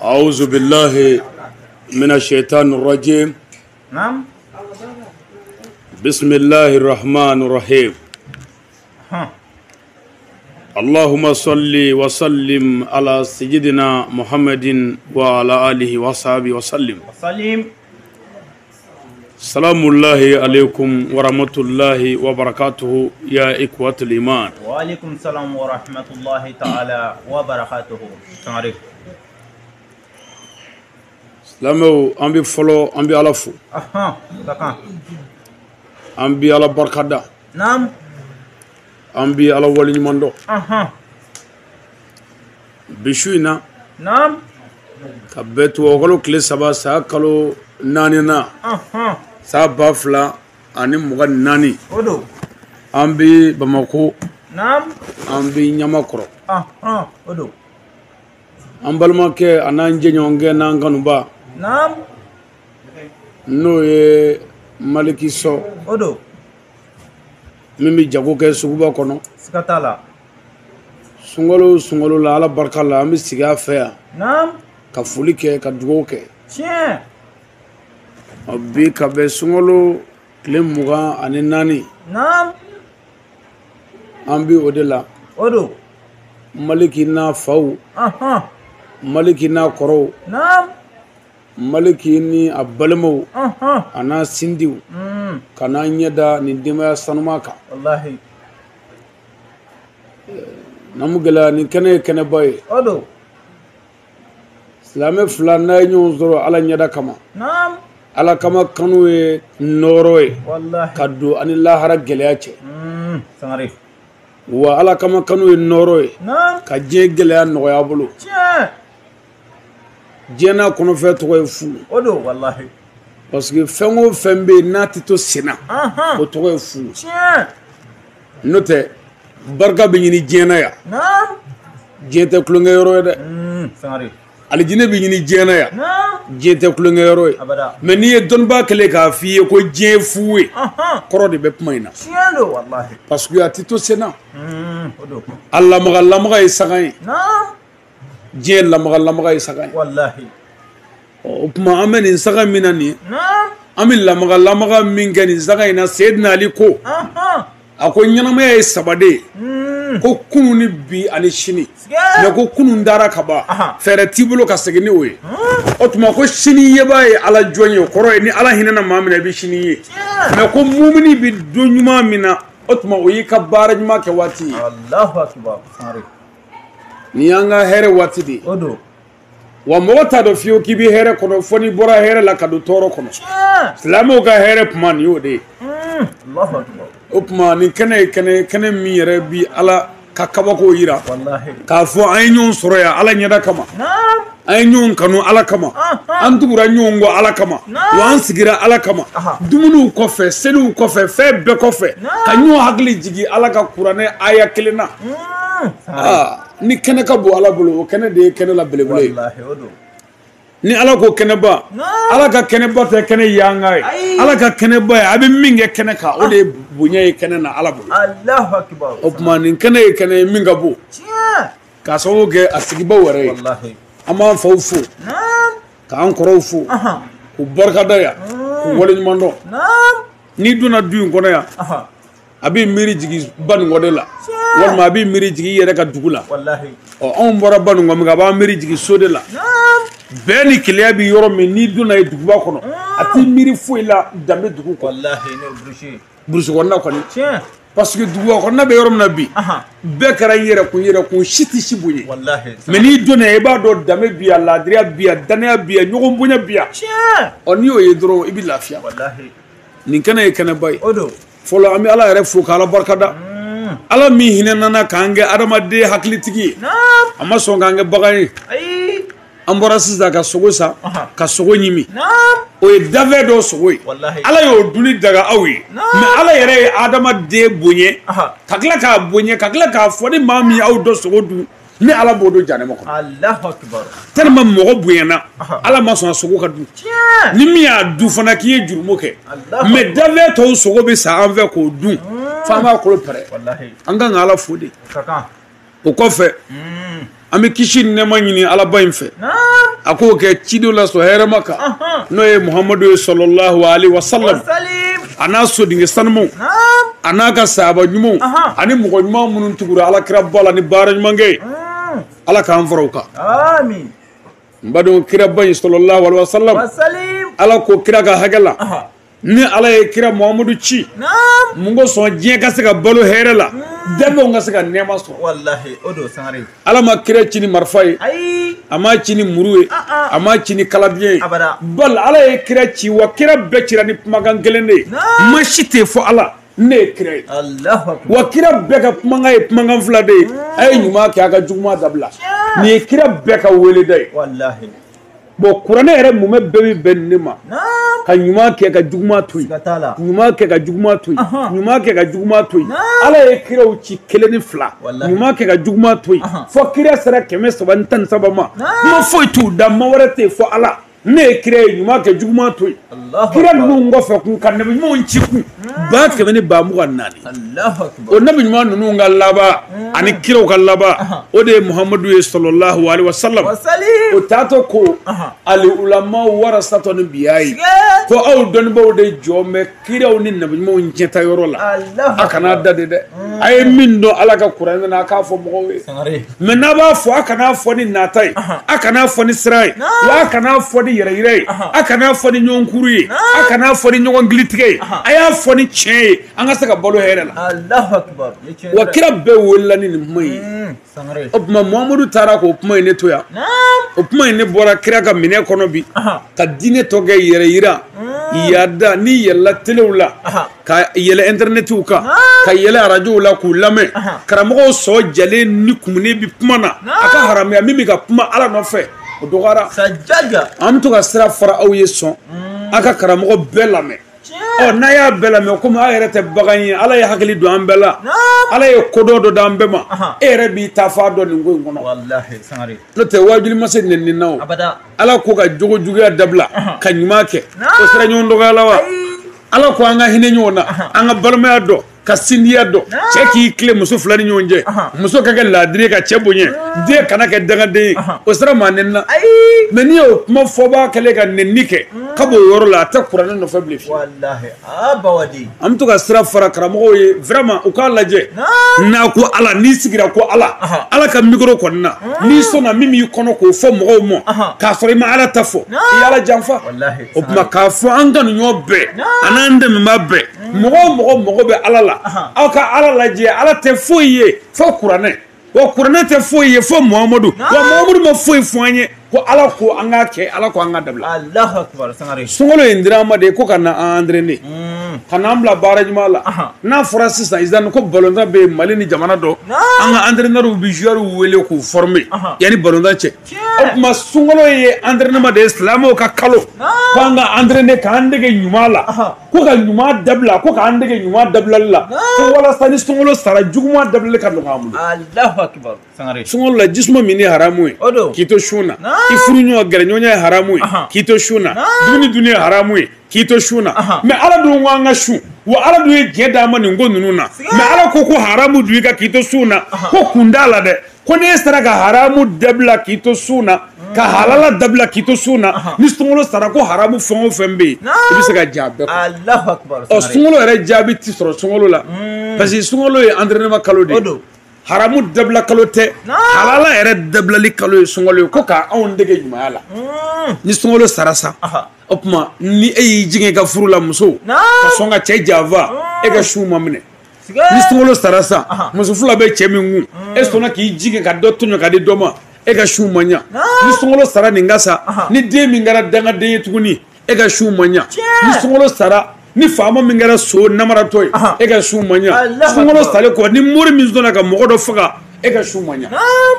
أعوذ بالله من الشيطان الرجيم. نعم. بسم الله الرحمن الرحيم. اللهم صل وسلم على سيدنا محمد وعلى آله وصحبه وسلم. وسلم. سلام الله عليكم ورحمة الله وبركاته يا إخوة الإيمان. وعليكم السلام ورحمة الله تعالى وبركاته. سانغاري. Silamɛw, an bɛ fɔlɔ, an bɛ Ala fo. Ka kan. An bɛ Ala barikada. Naam. An bɛ Ala waleɲuman dɔn. Bi su in na, Naam. ka bɛn tubabukalo tile 3, san kalo 4nan, san 2024, O don. an bɛ Bamako, Naam. an bɛ Ɲamakɔrɔ. O don. An balimakɛ a n'an jɛɲɔgɔnkɛ n'an kanuba, Naam. n'o ye Maliki Sɔ, O don. min bɛ jago kɛ suguba kɔnɔ. Siga t'a la. Sunkalo sunkalo la, Ala barika la, an bɛ sigi a fɛ yan Naam. ka foli kɛ, ka dugawu kɛ. Tiɲɛ. Ɔ, bi ka bɛn sunkalo tile 24, Naam. an bɛ o de la. O don. Maliki n'a faw, Maliki n'a kɔrɔw, Naam. Maliki ni a balimaw, a n'a sindiw, ka n'an ɲɛ da nin denbaya sanuma kan. Wallahi. Namu gɛlɛya, nin kɛnɛ ye kɛnɛba ye. O don. Silamɛ fila n'a ye ɲɔgɔn sɔrɔ Ala ɲɛda kama, Naam. Ala kama kanu ye nɔɔrɔ ye Wallahi. ka don ani lahara gɛlɛya cɛ. Sangare. Wa Ala kama kanu ye nɔɔrɔ ye Naam. ka diɲɛ gɛlɛya nɔgɔya a bolo. Tiɲɛ. Diɲɛ n'a kɔnɔfɛn tɔgɔ ye fu. O don wallahi. Parce que fɛn o fɛn bɛ yen n'a tɛ to sen na, o tɔgɔ ye fu. Tiɲɛ. N'o tɛ, barika bɛ ɲini diɲɛ na yan. Naam. Diɲɛ tɛ tulonkɛ yɔrɔ ye dɛ. Sangare. Alijinɛ bɛ ɲini diɲɛ na yan. Naam. Diɲɛ tɛ tulonkɛ yɔrɔ ye. Abada. Mais n'i ye dɔnnibaa kɛlen k'a f'i ye ko diɲɛ ye fu ye, kɔrɔ de bɛ kuma in na. Tiɲɛ don wallahi. Parce que a tɛ to sen na. O don. A lamaga lamaga ye sagan ye. Naam. Diɲɛ lamaga lamaga ye sagan ye. Wallahi. O tuma, an bɛ nin sagan min na nin ye, Naam. an bɛ lamaga lamaga min kɛ nin sagan in na, Seyidina Ali ko, a ko ɲɛnamaya ye saba de ye. Ko kunun ni bi ani sini. Siga. Mais ko kunun dara ka ban, fɛɛrɛ t'i bolo ka segin ni o ye. O tuma, ko sini yebaa ye Ala jɔn ye, o kɔrɔ ye ni Ala hinɛna maa min na, i bɛ sini ye. Tiɲɛ. Mais ko mumini bɛ don ɲuman min na, o tuma o y'i ka baara ɲuman kɛ waati ye. Allahu akbar. Sangare. Nin y'an ka hɛrɛ waati de ye. O don. Wa mɔgɔ t'a dɔn fiyewu k'i bɛ hɛrɛ kɔnɔ fo n'i bɔra hɛrɛ la ka don tɔɔrɔ kɔnɔ. Tiɲɛ. Silamɛw ka hɛrɛ kuma, nin y'o de ye. Allahu akbar. O tuma, nin kɛnɛ ye kɛnɛ ye, kɛnɛ min yɛrɛ bi Ala ka kabako yira. Wallahi. K'a fɔ an ye ɲɔgɔn sɔrɔ yan Ala ɲɛda kama. Naam. An ye ɲɔgɔn kanu Ala kama. An tugura ɲɔgɔn kɔ Ala kama. Naam. Wa an sigira Ala kama. Dumuniw kɔfɛ, seliw kɔfɛ, fɛn bɛɛ kɔfɛ, ka ɲɔgɔn hakili jigin Ala ka kuranɛ aya kelen na. Sangare. Aa, ni kɛnɛ ka bon Ala bolo, o kɛnɛ de ye kɛnɛ la belebele ye. Wallahi, o don. Ni Ala ko kɛnɛba, Naam. Ala ka kɛnɛba tɛ kɛnɛ yanga ye. Ayi. Ala ka kɛnɛba ye a bɛ min kɛ kɛnɛ kan, o de ye bonya ye kɛnɛ na Ala bolo. Allahu akbar. O tuma, nin kɛnɛ ye kɛnɛ ye min ka bon, Tiɲɛ. k'a sababu kɛ a sigibaw yɛrɛ ye. Wallahi. An b'an faw fo, Naam. k'an kɔrɔw fo, k'u barikada yan, k'u waleɲuman dɔn. Naam. N'i donna du in kɔnɔ yan, a b'i miiri jigin Banikɔ de la, Tiɲɛ. walima a b'i miiri jigin i yɛrɛ ka dugu la. Wallahi. Ɔ, anw bɔra Banikɔ min kɛ, a b'an miiri jigin so de la. Naam. Bɛn ni keleya bɛ yɔrɔ min, n'i donna yen duguba kɔnɔ, a t'i miiri foyi la danbe dugu kɔ. Wallahi, n'o burusi. Burusi kɔnɔna kɔni, Tiɲɛ. parce que duguba kɔnɔna bɛ yɔrɔ min na bi, bɛɛ kɛra i yɛrɛ kun yɛrɛ kun, si tɛ si bonya. Wallahi. Mais n'i donna yen, i b'a dɔn danbe bi yan, laadiriya bi yan, danaya bi yan, ɲɔgɔn bonya bi yan. Tiɲɛ. Ɔ, n'i y'o ye dɔrɔn, i bɛ lafiya. Wallahi. Nin kɛnɛ ye kɛnɛba ye. O don. Fɔlɔ, an bɛ Ala yɛrɛ fo k'Ala barikada, Ala min hinɛ nana k'an kɛ adamaden hakilitigi ye. Naam. A ma sɔn k'an kɛ bagan ye. Ayi. An bɔra sisan ka sogo san, ka sogo ɲimi. Naam. O ye dafɛ dɔ sogo ye. Wallahi. Ala y'o dunni daga aw ye. Naam. Mais Ala yɛrɛ ye adamaden bonya, ka tila k'a bonya, ka tila k'a fɔ ni maa min y'aw dɔ sogo dun, ni Ala b'o don janɛmɛ kɔnɔ. Allahu akbar. Tellement mɔgɔ bonyana, Ala ma sɔn a sogo ka dun. Tiɲɛ. Ni min y'a dun fana, k'i ye jurumu kɛ. Allahu Mais dafɛ tɔw sogo bɛ san an fɛ k'o dun, f'an b'a kolo pɛrɛ. Wallahi. An kan ka Ala fo de. Ka kan. O kɔfɛ, an bɛ kisi ni nɛɛma ɲini Alaba in fɛ. Naam. A k'o kɛ cidenw la sɔn hɛrɛma kan n'o ye Muhamadu ye sallallahu alaihi wa sallam a n'a sodenkɛ sanumanw a n'a ka sahaba ɲumanw ani mɔgɔ ɲuman minnu tugura ala kira ba la ni baara ɲumankɛ ye ala k'an fara o kan. Amin. N badenw kiraba in sallallahu alaihi wa sallam ala ko kira ka hakɛ la ni ala ye kira Muhamadu ci mun ko sɔn diɲɛ ka se ka balo hɛrɛ la danfɛnw ka se ka nɛɛma sɔrɔ. Walahi o don Sangare. Ala ma kira ci ni marifa ye. Ayi. A ma ci ni muru ye. A ma ci ni kalabiɲɛ ye. Abada. Bal ala ye kira ci wa kira bɛɛ cira ni kumakan kelen de ye. Ma si tɛ fɔ ala ne ye kira ye. Allahu akbar. Wa kira bɛɛ ka kumakan ye kumakan fila de ye. A ye ɲuman kɛ a ka juguman dabila. Nin ye kira bɛɛ ka weleda ye. Walahi. Bon kuranɛ yɛrɛ mumɛ bɛɛ bɛ bɛn ne ma. Ka ɲuman kɛ ka juguman to yen. Ɲuman kɛ ka juguman to yen. Ɲuman kɛ ka juguman to yen. Ala ye kiraw ci 1 ni 2. Ɲuman kɛ ka juguman to yen. Fo kira sera 313 ma. Kuma foyi t'u da ma wɛrɛ tɛ yen fo ala. Ne ye kira ye ɲuman kɛ juguman to yen. Kira ninnu kɔfɛ kun ka nabi ɲumanw ci kun 124. O nabi ɲuman ninnu ka laban ani kiraw ka laban o de ye Muhamadu ye sallallahu alaihi wa sallam. O taatɔ ko ali ulama warasatɔ ni biya ye ko aw dɔnnibaaw de jɔ bɛ kiraw ni nabi ɲumanw cɛta yɔrɔ la. A kana da de dɛ. A ye min dɔn ala ka kuranɛ na a k'a fɔ mɔgɔw ye. Mais n'a b'a fɔ a kana fɔ ni nata ye, a kana fɔ ni sira ye, wa a kana fɔ ni yɛrɛ yira ye, a kana fɔ ni ɲɔgɔn kuru ye, a kana fɔ ni ɲɔgɔn gilitigɛ ye, a y'a fɔ ni tiɲɛ ye an ka se ka balo hɛrɛ la. Allahu akbar. Wa kira bɛɛ welela ni nin kuma in ye. O tuma Muhamadu taara k'o kuma in ne to yan. O kuma in ne bɔra kira ka minɛ kɔnɔ bi ka diinɛ tɔ kɛ yɛrɛ yira yaada ni yɛlɛla telew la ka yɛlɛ internetiw kan ka yɛlɛ arajow la k'u lamɛn karamɔgɔw sɔ jalen ni kumuni bi kuma na a ka haramuya min bɛ ka kuma ala nɔfɛ o dɔgɔyara. An bɛ to ka sira fara aw ye sɔn a ka karamɔgɔ bɛɛ lamɛn. Ɔ n'a y'a bɛɛ lamɛn komi aw yɛrɛ tɛ bagan ye ala ye hakili don an bɛɛ la ala ye kodɔn dɔ d'an bɛɛ ma e yɛrɛ b'i ta fa dɔn nin ko in kɔnɔ. N'o tɛ wajuli ma se nɛni na o. Ala ko ka jogo juguya dabila ka ɲuman kɛ o sera ɲɔgɔn dɔgɔya la wa. Ala ko an ka hinɛ ɲɔgɔn na an ka balimaya dɔn ka sindiya dɔn cɛ k'i tile muso fila ni ɲɔgɔn cɛ muso ka kɛ laadiri ka cɛ bonya den kana kɛ dangaden ye o sera maa nɛni na. Mais n'i y'o kuma fɔbaa kɛlen ka nɛni kɛ ka b'o yɔrɔ la a tɛ kuranɛ nɔfɛ bilen fiyewu. An bɛ to ka sira fara karamɔgɔw ye vraiment u k'a lajɛ n'a ko ala n'i sigira ko ala ala ka micro kɔni na n'i sɔnna min b'i kɔnɔ k'o fɔ mɔgɔw ma k'a sɔrɔ i ma ala ta fɔ i ye ala janfa. O tuma k'a fɔ an kanu ɲɔgɔn bɛɛ an'an dɛmɛbaa bɛɛ mɔgɔ o mɔgɔ mago bɛ ala la aw ka ala lajɛ ala tɛ foyi ye fo kuranɛ wa kuranɛ tɛ foyi ye fo Muhamadu wa Muhamadu ma foyi fɔ an ye ko ala ko an k'a kɛ ala ko an ka dabila. Allahu akbar. Sangare. Sunkalo in dira an ma de ko ka na an entraîner ka n'an bila baara ɲuman la. N'a fɔra sisan Izani ko balontan bɛ yen Mali ni jamana dɔ an ka entraîneur bɛ joueurs wele k'u former yanni balontan cɛ. O tuma sunkalo ye entraînement de ye silamɛw ka kalo ko an ka entraîner k'an dege ɲuman la ko ka ɲuman dabila ko k'an dege ɲuman dabilali la ko walasa ni sunkalo sara juguman dabilali ka nɔgɔ an bolo. Allahu akbar. Sangare. Sunkalo la jisuma min ye haramu ye k'i to sun na i furu ɲɔgɔn gɛrɛɲɔgɔnya ye haramu ye k'i to sun na dumuni dunni ye haramu ye k'i to sun na. Mais ala dun ko an ka sun wa ala dun ye diɲɛ d'an ma nin ko ninnu na mais ala ko ko haramu dun i ka k'i to sun na ko kun t'a la dɛ ko n'e sera ka haramu dabila k'i to sun na ka halala dabila k'i to sun na ni sunkalo sara ko haramu fɛn o fɛn bɛ yen i bɛ se ka jaa bɛɛ kɔ. Allahu akbar. Ɔ sunkalo yɛrɛ jaabi ti sɔrɔ sunkalo la parce que sunkalo ye entraînement kalo de ye. Haramu dabila kalo tɛ halala yɛrɛ dabilali kalo ye sunkalo ye ko k'a anw dege ɲumanya la. Ni sunkalo sara sa o tuma ni e y'i jigin i ka furu la muso ka sɔn ka cɛ janfa e ka sun ma minɛ. Ni sunkalo sara sa muso fila bɛ cɛ min kun e sɔnna k'i jigin ka dɔ tɔɲɔ ka di dɔ ma e ka sun ma ɲa. Ni sunkalo sara nin ka sa ni den min kɛra dangaden ye tuguni e ka sun ma ɲa. Ni sunkalo sara ni faama min kɛra so namaratɔ ye e ka sun ma ɲa. Sunkalo salen kɔ ni mori min sɔnna ka mɔgɔ dɔ faga e ka sun ma ɲa.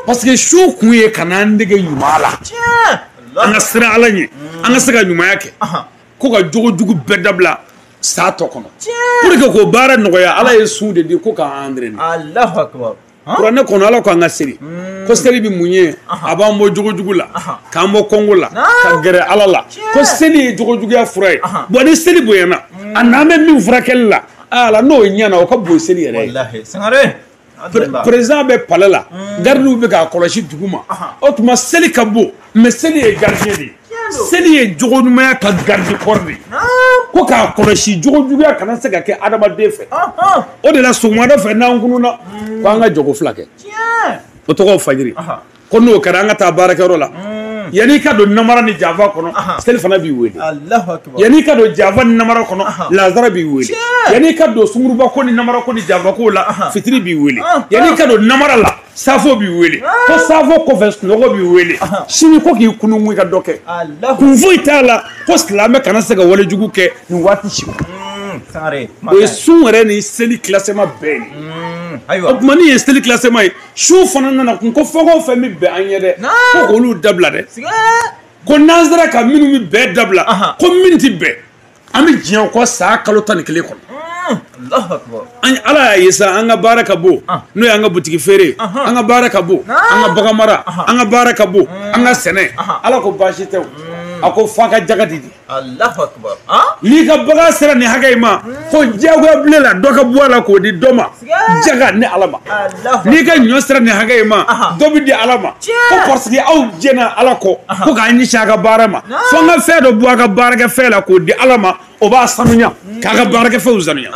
Parce que sun kun ye ka n'an dege ɲuman la an ka siran ala ɲɛ an ka se ka ɲumanya kɛ ko ka jogo jugu bɛɛ dabila sa tɔ kɔnɔ pour que k'o baara nɔgɔya ala ye sun de di ko k'an entraîner. Allahu akbar. Kuranɛ kɔnɔ ala ko an ka seli ko seli bɛ mun ye a b'an bɔ jogojugu la k'an bɔ kɔngo la ka gɛrɛ ala la ko seli ye jogojuguya fura ye. Bon ni seli bonyana a n'an bɛ min furakɛli la ala n'o ɲɛna o ka bon seli yɛrɛ ye. Walahi Sangare. Président bɛ palais la gardiw bɛ k'a kɔlɔsi dugu ma o tuma seli ka bon. Mais seli ye gardien de ye. Seli ye jogo ɲumanya ka garde corps de ye. Ko k'a kɔlɔsi jogo juguya kana se ka kɛ adamaden fɛ. O de la sɔgɔmada fɛ n'an kununa ko an ka jogo fila kɛ. O tɔgɔ fajiri. Ko n'o kɛra an ka taa baarakɛyɔrɔ la. Yanni ka don namara ni janfa kɔnɔ, seli fana b'i wele. Yanni ka don janfa ni namara kɔnɔ, lazara b'i wele. Yanni ka don sunguruba ko ni namara ko ni janfa ko la, fitiri b'i wele. Yanni ka don namara la, safo b'i wele. Ko safo kɔfɛ sunɔgɔ b'i wele. Sini ko k'i kunun i ka dɔ kɛ. Kun foyi t'a la ko silamɛ kana se ka walejugu kɛ nin waati si. O ye sun yɛrɛ ni seli classement bɛɛ ye. O tuma ni ye seli classement ye, su fana nana kun ko fɛn o fɛn bɛ bɛn an ye dɛ, ko k'olu dabila dɛ. Ko n'an sera ka minnu bɛ bɛɛ dabila, ko min tɛ bɛn, an bɛ diɲɛ kɔ san kalo 11 kɔnɔ. Ala y'a ye sa, an ka baara ka bon, n'o y'an ka butigi feere, an ka baara ka bon, an ka bagan mara, an ka baara ka bon, an ka sɛnɛ. Ala ko baasi tɛ o. A ko f'a ka jaga di. N'i ka bagan sera nin hakɛ in ma, ko diyagoya bilen la dɔ ka bɔ a la k'o di dɔ ma, jaga ni Ala ma. N'i ka ɲɔ sera nin hakɛ in ma, dɔ bɛ di Ala ma. Ko parce que aw jɛna Ala kɔ, ko k'an ɲɛsin a ka baara ma, fo an ka fɛn dɔ bɔ a ka baarakɛfɛn la k'o di Ala ma, o b'a sanuya, k'a ka baarakɛfɛnw sanuya.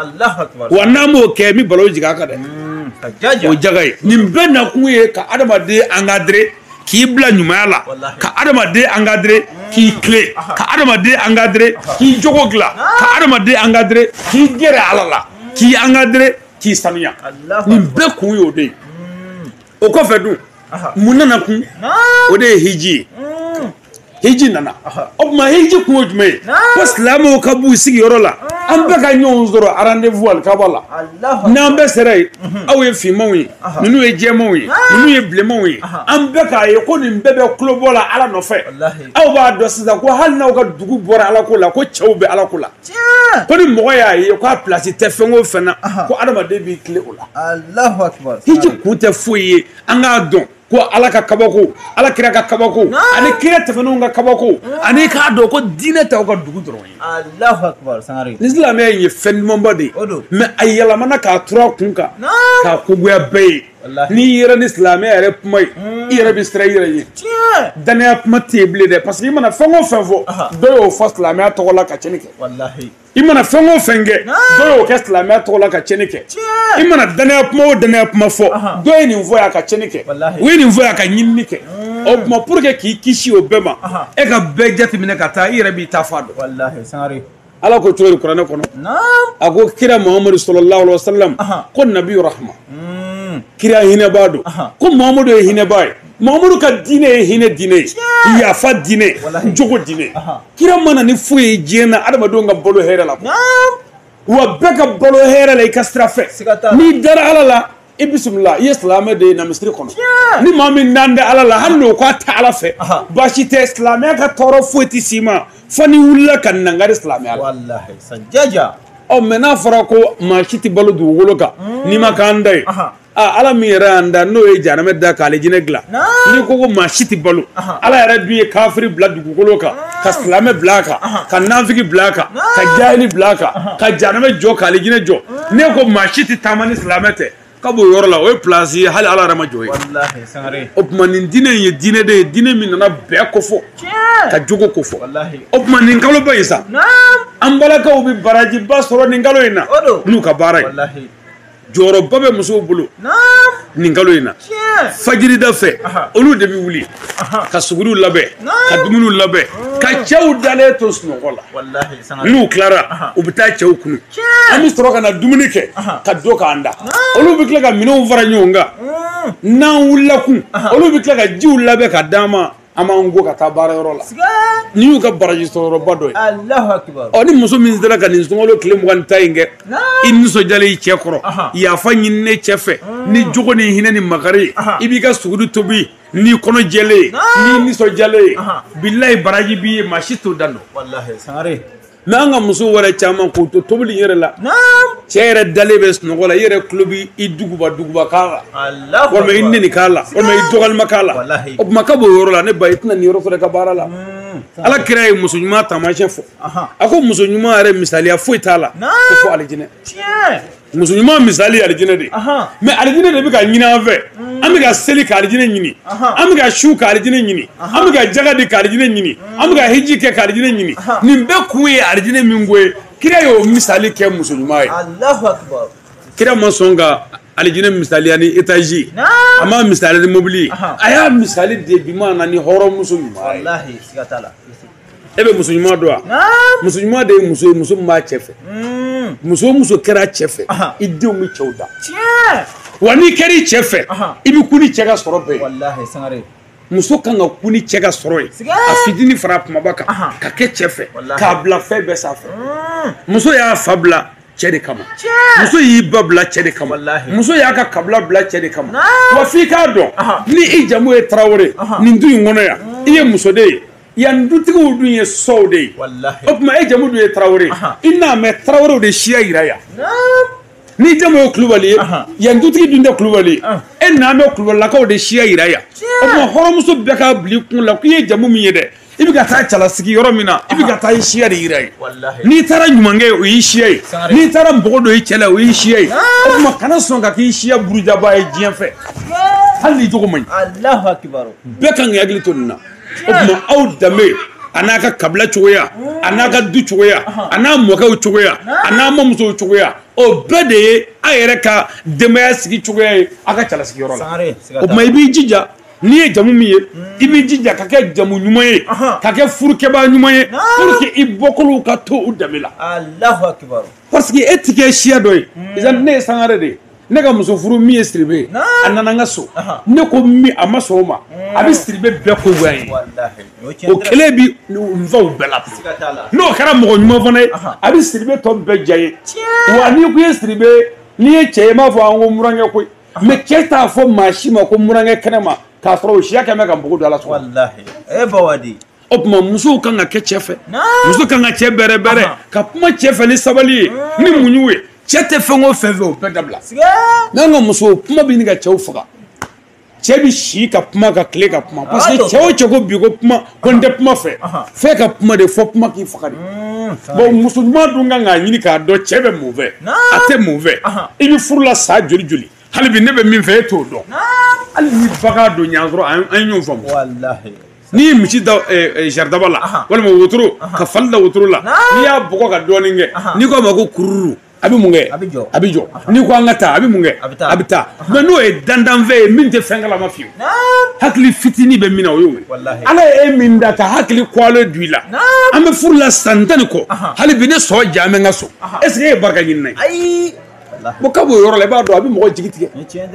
Wa n'an m'o kɛ, n bɛ balo jigin a kan dɛ. O jaga ye. Nin bɛɛ nakun ye ka adamaden encadrer, k'i bila ɲumanya la, ka adamaden encadrer k'i tilen, ka adamaden encadrer k'i jogo dilan, ka adamaden encadrer k'i gɛrɛ Ala la, k'i encadrer k'i sanuya. Nin bɛɛ kun y'o de ye. O kɔfɛ dun, mun nana kun? O de ye hiji ye. Hiji nana. O tuma hiji kun ye jumɛn ye? Ko silamɛw ka b'u sigiyɔrɔ la, an bɛɛ ka ɲɔgɔn sɔrɔ rendez-vous alikaba la. N'an bɛɛ sera yen, aw ye finmanw ye, ninnu ye jɛmanw ye, ninnu ye bilenmanw ye, an bɛɛ k'a ye ko nin bɛɛ bɛ tulobɔ la Ala nɔfɛ. Aw b'a dɔn sisan ko hali n'aw ka dugu bɔra Ala ko la, ko cɛw bɛ Ala ko la. Ko ni mɔgɔ y'a ye k'a place tɛ fɛn o fɛn na, ko adamaden b'i tilen o la. Hiji kun tɛ foyi ye, an k'a dɔn ko Ala ka kabako, Ala kira ka kabako, ani kira tɛmɛnenw ka kabako, ani k'a dɔn ko diinɛ t'aw ka dugu dɔrɔn ye. Ni silamɛya in ye fɛn ɲumanba de ye, mais a yɛlɛmana k'a turu a kun kan, k'a kogoya bɛɛ ye. N'i yɛrɛ ni silamɛya yɛrɛ kuma ye, i yɛrɛ bɛ siran i yɛrɛ ɲɛ. Danaya kuma tɛ yen bilen dɛ, parce que i mana fɛn o fɛn fɔ, dɔ y'o fɔ silamɛya tɔgɔ la ka tiɲɛni kɛ. I mana fɛn o fɛn kɛ, dɔ y'o kɛ silamɛya tɔgɔ la ka tiɲɛni kɛ. I mana danaya kuma o danaya kuma fɔ, dɔ ye nin fɔ yan ka tiɲɛni kɛ, u ye nin fɔ yan ka ɲinini kɛ. O tuma pour que k'i kisi o bɛɛ ma, e ka bɛɛ jateminɛ ka taa, i yɛrɛ b'i ta fa dɔn. Ala ko cogo di kuranɛ kɔnɔ? A ko kira Muhamadu sallallahu alaihi wa sallam ko nabi rahma, kira hinɛbaa don. Ko Muhamadu ye hinɛbaa ye. Muhamadu ka diinɛ ye hinɛ diinɛ ye, yafa diinɛ, jogo diinɛ. Kira mana ni foyi ye diɲɛ na, adamadenw ka balo hɛrɛ la. Wa bɛɛ ka balo hɛrɛ la i ka sira fɛ. N'i dara Ala la, i bisimila, i ye silamɛ de ye na misiri kɔnɔ. Ni maa min n'an tɛ Ala la, hali n'o k'a tɛ Ala fɛ, baasi tɛ, silamɛya ka tɔɔrɔ foyi tɛ s'i ma fo n'i wulila ka nangari silamɛya la. Ɔ mɛ n'a fɔra ko maa si tɛ balo dugukolo kan n'i ma k'an da ye, Ala min yɛrɛ y'an da, n'o ye jahanamɛ da k'ale jinɛ dilan, n'i ko ko maa si tɛ balo, Ala yɛrɛ dun ye kafiri bila dugukolo kan, ka silamɛ bila a kan, ka nafigi bila a kan, ka jahili bila a kan, ka jahanamɛ jɔ k'ale jinɛ jɔ. N'e ko maa si tɛ taama ni silamɛ tɛ, ka b'o yɔrɔ la, o ye place ye hali Ala yɛrɛ ma jɔ ye. O tuma nin diinɛ in ye diinɛ de ye, diinɛ min nana bɛɛ ko fɔ, ka jogo ko fɔ. O tuma nin kaloba in sa, an balakaw bɛ barajiba sɔrɔ nin kalo in na n'u ka baara ye. Jɔyɔrɔba bɛ musow bolo nin kalo in na. Fajirida fɛ, olu de bɛ wuli ka suguriw labɛn, ka dumuniw labɛn, ka cɛw dalen to sunɔgɔ la. N'u tilara, u bɛ taa cɛw kunu. An bɛ sɔrɔ ka na dumuni kɛ ka don k'an da. Olu bɛ tila ka minɛnw fara ɲɔgɔn kan. N'an wulila kun, olu bɛ tila ka jiw labɛn ka d'an ma. An b'an ko ka taa baarayɔrɔ la. N'i y'u ka baraji sɔrɔyɔrɔba dɔ ye. Ɔ ni muso min sera ka nin sunkalo tile 21 in kɛ, i nisɔndiyalen i cɛ kɔrɔ, yafa ɲininen cɛ fɛ, ni jogo ni hinɛ ni makari ye, i b'i ka suguri tobi n'i kɔnɔ jɛlen ye, n'i nisɔndiyalen ye, bilayi baraji b'i ye, maa si t'o dan dɔn. Mais an ka muso wɛrɛ caman k'o to tobili yɛrɛ la, cɛ yɛrɛ dalen bɛ sunɔgɔ la, i yɛrɛ tulo b'i duguba duguba k'a la, walima i neni k'a la, walima i dɔgɔlima k'a la. O tuma ka b'o yɔrɔ la, ne ba, i tɛna nin yɔrɔ sɔrɔ i ka baara la. Ala kira ye muso ɲuman taamasiyɛn fɔ. A ko muso ɲuman yɛrɛ misaliya foyi t'a la ko fo alijinɛ. Muso ɲuman misali ye alijinɛ de ye. Mais alijinɛ de bɛ ka ɲini an fɛ. An bɛ bɛ ka seli ka alijinɛ ɲini, an bɛ ka su ka alijinɛ ɲini, an bɛ ka jaga di ka alijinɛ ɲini, an bɛ ka hiji kɛ ka alijinɛ ɲini. Nin bɛɛ kun ye alijinɛ min ko ye, kira y'o misali kɛ muso ɲuman ye. Allahu akbar. Kira ma sɔn ka alijinɛ misaliya ni étage ye, a ma misali ni mobili ye, a y'a misali de bi ma na ni hɔrɔnmuso ɲuman ye. Wallahi, siga t'a la. E bɛ muso ɲuman dɔn wa? Muso ɲuman de ye muso ye, muso min b'a cɛ fɛ. Muso o muso kɛra cɛ fɛ, i denw bɛ cɛw da. Wa n'i kɛra i cɛ fɛ, i bɛ kun ni cɛ ka sɔrɔ bɛɛ ye. Wallahi, Sangare. Muso kan ka kun ni cɛ ka sɔrɔ ye, a fitinin fara kumaba kan, ka kɛ cɛ fɛ, k'a bila fɛn bɛɛ sanfɛ. Muso y'a fa bila cɛ de kama, muso y'i ba bila cɛ de kama, muso y'a ka kabila bila cɛ de kama. Wa f'i k'a dɔn, ni i jamu ye Tarawele, nin du in kɔnɔ yan, i ye muso de ye. Yan dutigiw dun ye sɔw de ye. O tuma e jamu dun ye Tarawele, i n'a mɛn Tarawelew de siya yira yan. N'i jamu ye Kulubali ye, yan dutigi dun tɛ Kulubali ye, e n'a mɛn Kulubalilakaw de siya yira yan. O tuma hɔrɔnmuso bɛɛ k'a bila i kun la k'i ye jamu min ye dɛ, i bɛ ka taa cɛlasigi yɔrɔ min na, i bɛ ka taa i siya de yira ye. N'i taara ɲumankɛ o y'i siya ye, n'i taara npogo don i cɛ la o y'i siya ye. O tuma kana sɔn ka k'i siya burujaba ye diɲɛ fɛ, hali n'i jogo man ɲi. Allahu akbar. Bɛɛ kan k'i hakili to nin na. O tuma aw danbe a n'a ka kabila cogoya, a n'a ka du cogoya, a n'a mɔkɛw cogoya, a n'a mamusow cogoya, o bɛɛ de ye a yɛrɛ ka denbaya sigi cogoya ye a ka cɛlasigiyɔrɔ la. O tuma i b'i jija, n'i ye jamu min ye, i b'i jija ka kɛ jamu ɲuman ye, ka kɛ furukɛbaa ɲuman ye, pour que i bɔkolow ka to u danbe la. Allahu akbar. Parce que e ti kɛ siya dɔ ye. Ne ye Sangare de ye. Ne ka muso furu min ye Siribe ye, a nana n ka so, ne ko min a ma sɔn o ma, a bɛ Siribe bɛɛ ko goya ye. O kɛlen bi n faw bɛɛ la. N'o kɛra mɔgɔ ɲuman fana ye, a bɛ Siribe tɔ bɛɛ diya ye. Wa n'i ko i ye Siribe, n'i ye cɛ ye, i m'a fɔ an ko murankɛ koyi, mais cɛ t'a fɔ maa si ma ko murankɛ kɛnɛ ma k'a sɔrɔ o siya kɛn bɛ ka npogo don a la sɔgɔma. Walahi, e Bawadi. O tuma musow kan ka kɛ cɛ fɛ, muso kan ka cɛ bɛrɛ bɛrɛ, ka kuma cɛ fɛ ni sabali ye, ni muɲu ye. Cɛ tɛ fɛn o fɛn fɛ, o bɛɛ dabila. N'an ka musow kuma bɛ ɲini ka cɛw faga. Cɛ bɛ si ka kuma ka tile ka kuma, parce que cɛ o cɛ ko bi ko kuma, ko n tɛ kuma fɛ, f'e ka kuma de fɔ, kuma k'i faga de. Bon, muso ɲuman dun kan k'a ɲini k'a dɔn cɛ bɛ mun fɛ, a tɛ mun fɛ. I bɛ furu la san joli joli, hali bi ne bɛ min fɛ e t'o dɔn. Hali ni bagan don ɲan sɔrɔ, an ye ɲɔgɔn faamu. N'i ye misi da jaridaba la, walima wotoro, ka fali da wotoro la, n'i y'a bɔgɔ ka dɔɔnin kɛ, n'i ko a ma ko kururu, a bɛ mun kɛ? A bɛ jɔ. A bɛ jɔ. N'i ko an ka taa, a bɛ mun kɛ? A bɛ taa. Mais n'o ye dandanfɛn ye min tɛ fɛn kalama fiyewu. Hakili fitinin bɛ min na o y'o ye. Ala ye e min da ka hakili kɔlen don i la. An bɛ furu la san 10 ni kɔ. Hali bi ne sɔ ja bɛ n ka so. Est ce que e ye barika ɲini na ye? Ayi. Bon, k'a b'o yɔrɔ la, i b'a dɔn a bɛ mɔgɔ jigi tigɛ.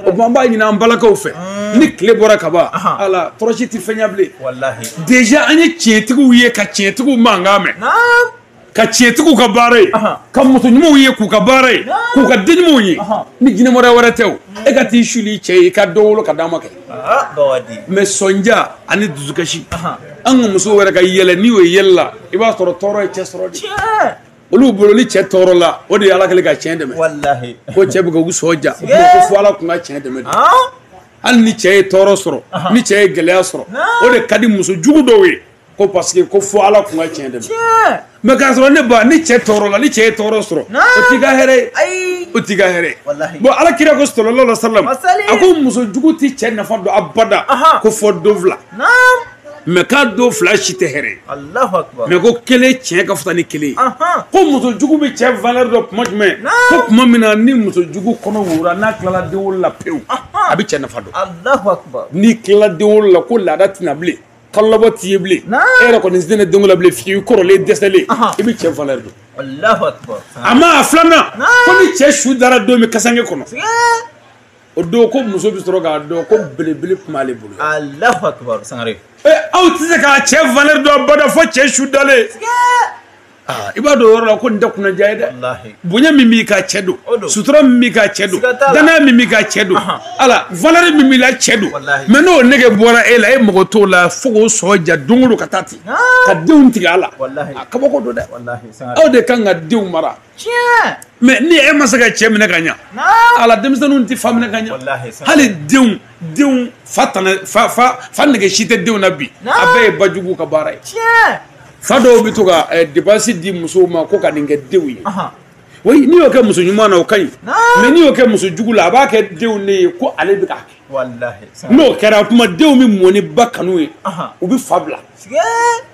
O tuma an b'a ɲini an balakaw fɛ. Ni tile bɔra ka ban, ala tɔɔrɔsi tɛ fɛn ɲɛ bilen. Déjà an ye tiɲɛtigiw ye ka tiɲɛtigiw mankan mɛn. Ka tiɲɛtigiw ka baara ye, ka muso ɲumanw ye k'u ka baara ye, k'u ka den ɲumanw ye. Ni jinɛmɔrɔ wɛrɛ tɛ o, e ka t'i suli cɛ ye, i ka dɔ wolo ka d'a ma kɛ. Mais sɔnja ani dusukasi, an ka musow yɛrɛ ka yɛlɛ, n'i y'o yɛlɛ la, i b'a sɔrɔ tɔɔrɔ ye cɛ sɔrɔ de. Olu bolo ni cɛ tɔɔrɔ la, o de ye Ala kɛlen ka tiɲɛ dɛmɛ. Ko cɛ bɛ ka u sɔn ja, ko fo Ala kun ka tiɲɛ dɛmɛ de. Hali ni cɛ ye tɔɔrɔ sɔrɔ, ni cɛ ye gɛlɛya sɔrɔ, o de ka di muso jugu dɔw ye. Ko parce que ko fo Ala kun ka tiɲɛ dɛmɛ. Mais k'a sɔrɔ ne ba, ni cɛ tɔɔrɔ la, ni cɛ ye tɔɔrɔ sɔrɔ, o t'i ka hɛrɛ ye. O t'i ka hɛrɛ ye. Bon, Ala kira ko sallallahu alaihi wasallam, a ko muso jugu tɛ cɛ nafa dɔn abada, ko fɔ don fila. Mais k'a don fila si tɛ hɛrɛ ye. Mais ko kelen tiɲɛ ka fisa ni kelen ye. Ko muso jugu bɛ cɛ valeur dɔn tuma jumɛn? Ko tuma min na ni muso jugu kɔnɔ wora, n'a tilala denwolo la pewu, a bɛ cɛ nafa dɔn. N'i tilala denwolo la, ko laada tɛna bilen. Kalolabɔ t'i ye bilen, e yɛrɛ kɔni tɛna denko la bilen fiyewu, i kɔrɔlen dɛsɛlen, i bɛ cɛ valeur dɔn. A ma a filanan, ko ni cɛ su dara don min kasange kɔnɔ, o don ko muso bɛ sɔrɔ k'a dɔn ko belebele tun b'ale bolo. Aw tɛ se k'a cɛ valeur dɔn abada fo cɛ su dalen. I b'a dɔn o yɔrɔ la ko nin tɛ kunnaja ye dɛ. Bonya min b'i ka cɛ don, sutura min b'i ka cɛ don, danaya min b'i ka cɛ don, ala valeur min b'i la cɛ don. Mais n'o nege bɔra e la, e mago t'o la fo k'o sɔn ja don o don ka taa ten, ka denw tigɛ a la. A kabako don dɛ. Aw de kan ka denw mara. Mais ni e ma se ka cɛ minɛ ka ɲa, ala denmisɛnninw tɛ fa minɛ ka ɲa. Hali denw fa fa nege si tɛ denw na bi, a bɛɛ ye bajuguw ka baara ye. Fa dɔw bɛ to ka dépense di musow ma ko ka nin kɛ denw ye. Oui, n'i y'o kɛ muso ɲuman na o ka ɲi, mais n'i y'o kɛ muso jugu la, a b'a kɛ denw de ye ko ale bɛ k'a kɛ. N'o kɛra o tuma denw bɛ mɔ ni ba kanu ye, u bɛ fa bila.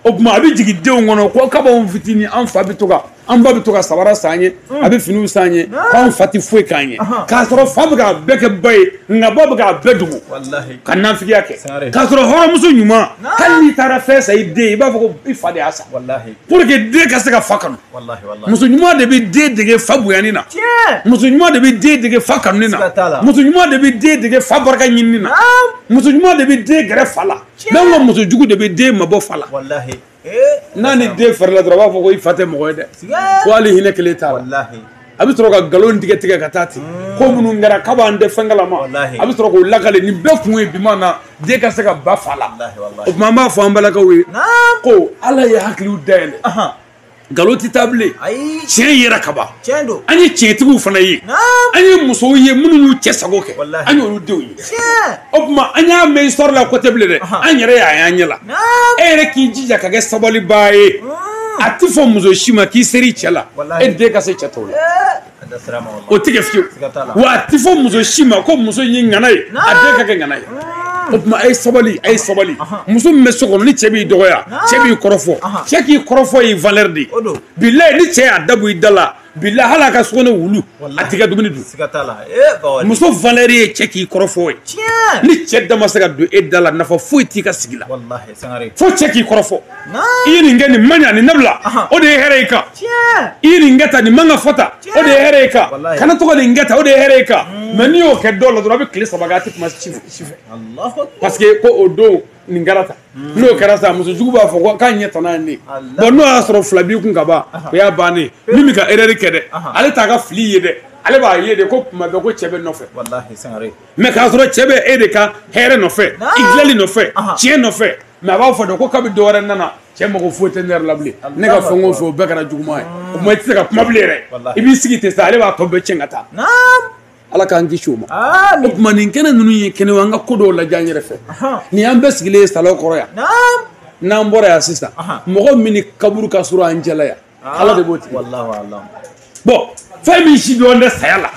O tuma a bɛ jigin denw kɔnɔ ko kab'anw fitinin an fa bɛ to ka an ba bɛ to ka sabara san an ye, a bɛ finiw san an ye, k'anw fa tɛ foyi k'an ye. K'a sɔrɔ fa bɛ k'a bɛɛ kɛ ba ye, nka ba bɛ k'a bɛɛ dogo ka nafigiya kɛ. K'a sɔrɔ hɔrɔnmuso ɲuman, hali n'i taara fɛn san i den, i b'a fɔ ko i fa de y'a san. Pour que den ka se ka fa kanu. Muso ɲuman de bɛ den dege fa bonyani na. Muso ɲuman de bɛ den dege fa kanuni na. Muso ɲuman de bɛ den dege fa barika ɲinini na. Muso ɲuman de bɛ den gɛrɛ fa la. N'an ka muso jugu de bɛ den mabɔ fa la. N'a ni den fɛrɛla dɔrɔn a b'a fɔ ko i fa tɛ mɔgɔ ye dɛ. Ko hali hinɛ kelen t'a la. A bɛ sɔrɔ ka nkalon tigɛ tigɛ ka taa ten. Ko minnu kɛra k'a b'an tɛ fɛn kalama. A bɛ sɔrɔ k'o lakale nin bɛɛ kun ye bi na den ka se ka ba fa la. O tuma an b'a fɔ an balakaw ye ko Ala ye hakiliw dayɛlɛ. Nkalon tɛ taa bilen. Tiɲɛ yera ka ban. An ye tiɲɛtigiw fana ye. An ye musow ye minnu y'u cɛ sago kɛ. An y'olu denw ye. O tuma an y'a mɛn histoire la ko tɛ bilen dɛ. An yɛrɛ y'a y'an ɲɛ la. E yɛrɛ k'i jija ka kɛ sabalibaa ye. A tɛ fɔ muso si ma k'i ser'i cɛ la. E den ka se cɛ tɔw la. O tɛ kɛ fiyewu. Wa a tɛ fɔ muso si ma ko muso in ye ŋana ye. A den ka kɛ ŋana ye. O tuma a ye sabali, a ye sabali. Muso min bɛ so kɔnɔ ni cɛ b'i dɔgɔya, cɛ b'i kɔrɔfɔ, cɛ k'i kɔrɔfɔ ye valeur de ye. Bilayi ni cɛ y'a da bɔ i da la, bilayi hali a ka so kɔnɔ wulu, a t'i ka dumuni dun. Muso valeur ye cɛ k'i kɔrɔfɔ ye. Ni cɛ da ma se ka don e da la, nafa foyi t'i ka sigi la. Fo cɛ k'i kɔrɔfɔ. I ye nin kɛ nin man ɲa, nin dabila, o de ye hɛrɛ ye kan. I ye nin kɛ tan, nin man ka fɔ tan, o de ye hɛrɛ ye kan. Kana to ka nin kɛ tan, o de ye hɛrɛ ye kan. Mais n'i y'o kɛ dɔw la dɔrɔn, a bɛ tile 3 kɛ a tɛ kuma si fɛ. Parce que ko o don nin kɛra tan. N'o kɛra sa, muso jugu b'a fɔ ko k'a ɲɛ tana ye ne ye. Bon n'o y'a sɔrɔ fila b'i kun ka ban, o y'a bannen ye. Min bɛ ka erreur kɛ dɛ, ale t'a ka fili ye dɛ, ale b'a ye de ko tuma bɛɛ ko cɛ bɛ nɔfɛ. Mais k'a sɔrɔ cɛ bɛ e de ka hɛrɛ nɔfɛ, i dilanli nɔfɛ, tiɲɛ nɔfɛ. Mais a b'a fɔ de ko kabi dɔ wɛrɛ nana, cɛ mago foyi tɛ ne yɛrɛ la bilen. Ne ka fɛn o fɛn o bɛɛ kɛra juguman ye. O tuma i tɛ se ka kuma bilen yɛrɛ. I b'i sigi ten sa, ale b'a tɔ bɛɛ tiɲɛ ka taa. Ala k'an kisi o ma. O tuma nin kɛnɛ ninnu ye kɛnɛ an ka ko dɔw lajɛ an yɛrɛ fɛ. Nin y'an bɛɛ sigilen ye salon kɔrɔ yan. N'an bɔra yan sisan, mɔgɔ min ni kaburu ka surun an cɛla yan, Ala de b'o tigi. Bon, fɛn min si dɔn tɛ saya la.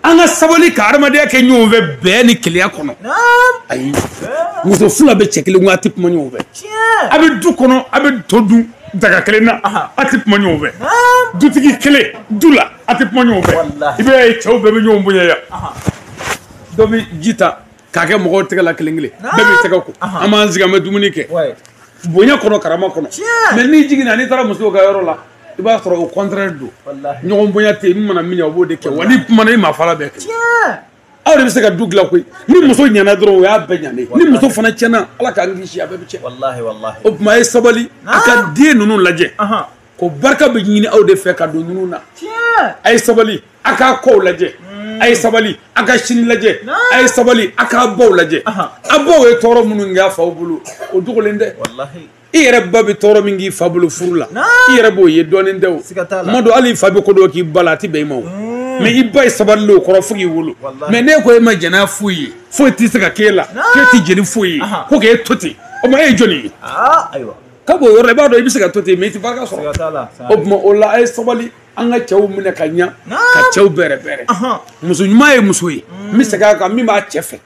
An ka sabali ka adamadenya kɛ ɲɔgɔn fɛ bɛn ni kelenya kɔnɔ. Ayi, muso fila bɛ cɛ kelen kun, a tɛ kuma ɲɔgɔn fɛ. A bɛ du kɔnɔ, a bɛ to dun daga kelen na, a tɛ kuma ɲɔgɔn fɛ. Dutigi kelen du la, a tɛ kuma ɲɔgɔn fɛ. I b'a ye cɛw bɛɛ bɛ ɲɔgɔn bonya yan. Dɔ bɛ ji ta k'a kɛ mɔgɔw tɛgɛ la kelen kelen, bɛɛ b'i tɛgɛ ko. An b'an sigi an bɛ dumuni kɛ. Bonya kɔnɔ, karama kɔnɔ. Mais n'i jiginna, n'i taara musow ka yɔrɔ la, i b'a sɔrɔ au contraire don. Ɲɔgɔn bonya tɛ yen, min mana min ɲɛ o b'o de kɛ. Wa n'i kumana i maa fala bɛɛ kɛ. Aw de bɛ se ka du dilan koyi. Ni muso ɲɛna dɔrɔn o y'a bɛɛ ɲanen. Ni muso fana tiɲɛna, Ala k'an kisi a bɛɛ bɛ tiɲɛ. O tuma a ye sabali, a ka den ninnu lajɛ. Ko barika bɛ ɲini aw de fɛ ka don ninnu na. A ye sabali, a k'a kɔw lajɛ. A ye sabali, a ka sini lajɛ. A ye sabali, a k'a baw lajɛ. A baw ye tɔɔrɔ minnu kɛ a faw bolo, o dogolen tɛ. I yɛrɛ ba bɛ tɔɔrɔ min k'i fa bolo furu la, i yɛrɛ b'o ye dɔɔnin tɛ o. Kuma dɔ hali i fa bɛ ko dɔ k'i ba la, a tɛ bɛn i ma o. Mais i ba ye sabali o kɔrɔ fo k'i wolo. Mais n'e ko e ma jɛn n'a foyi ye, foyi tɛ se ka k'e la, k'e tɛ jɛn ni foyi ye, ko k'e to ten, o tuma e ye jɔnni ye? Ka b'o yɔrɔ la, i b'a dɔn i bɛ se ka to ten, mais i tɛ barika sɔrɔ. O tuma o la a ye sabali, an ka cɛw minɛ ka ɲa, ka cɛw bɛrɛ bɛrɛ. Muso ɲuman ye muso ye, n bɛ segin a kan, min b'a cɛ fɛ.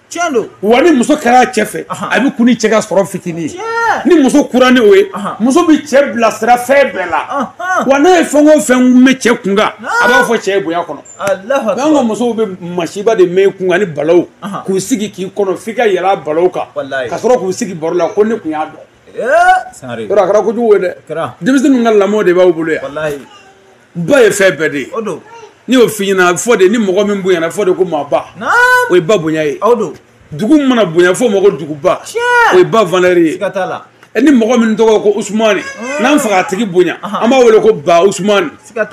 Wa ni muso kɛra a cɛ fɛ, a bɛ kun ni cɛ ka sɔrɔ fitinin ye. Ni muso kura ni o ye, muso bɛ cɛ bilasira fɛn bɛɛ la. Wa n'a ye fɛn o fɛn mɛn cɛ kun kan, a b'a fɔ cɛ ye bonya kɔnɔ. Mais an ka musow bɛ masiba de mɛn i kun kan ni balaw, k'u sigi k'i kɔnɔ f'i ka yɛlɛ a balaw kan, ka sɔrɔ k'u sigi baro la ko ne kun y'a dɔn. Yɔrɔ a kɛra kojugu ye dɛ. Denmisɛnninw ka lamɔ de b'aw bolo yan. Ba ye fɛn bɛɛ de ye. N'i y'o f'i ɲɛna, a bɛ fɔ de ni mɔgɔ min bonyana, a bɛ fɔ de ko maaba. O ye ba bonya ye. Dugu mana bonya, f'o ma ko duguba. O ye ba valeur ye. Ni mɔgɔ min tɔgɔ ko Usumani, n'an fɛ k'a tigi bonya, an b'a wele ko ba Usumani.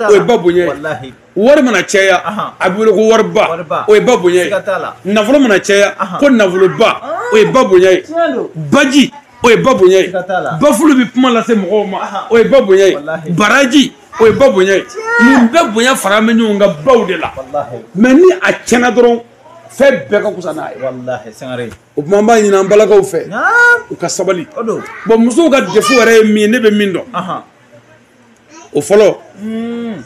O ye ba bonya ye. Wari mana caya, a bɛ wele ko wariba. O ye ba bonya ye. Nafolo mana caya, ko nafoloba. O ye ba bonya ye. Baji, o ye ba bonya ye. Bafulu bɛ kuma lase mɔgɔw ma, o ye ba bonya ye. Baraji, o ye ba bonya ye. Nin bɛɛ bonya fara bɛ ɲɔgɔn kan baw de la. Mais ni a tiɲɛna dɔrɔn, fɛn bɛɛ ka kusa n'a ye. O tuma an b'a ɲini an balakaw fɛ, u ka sabali. Bon, musow ka défaut yɛrɛ ye min ye, ne bɛ min dɔn, o fɔlɔ,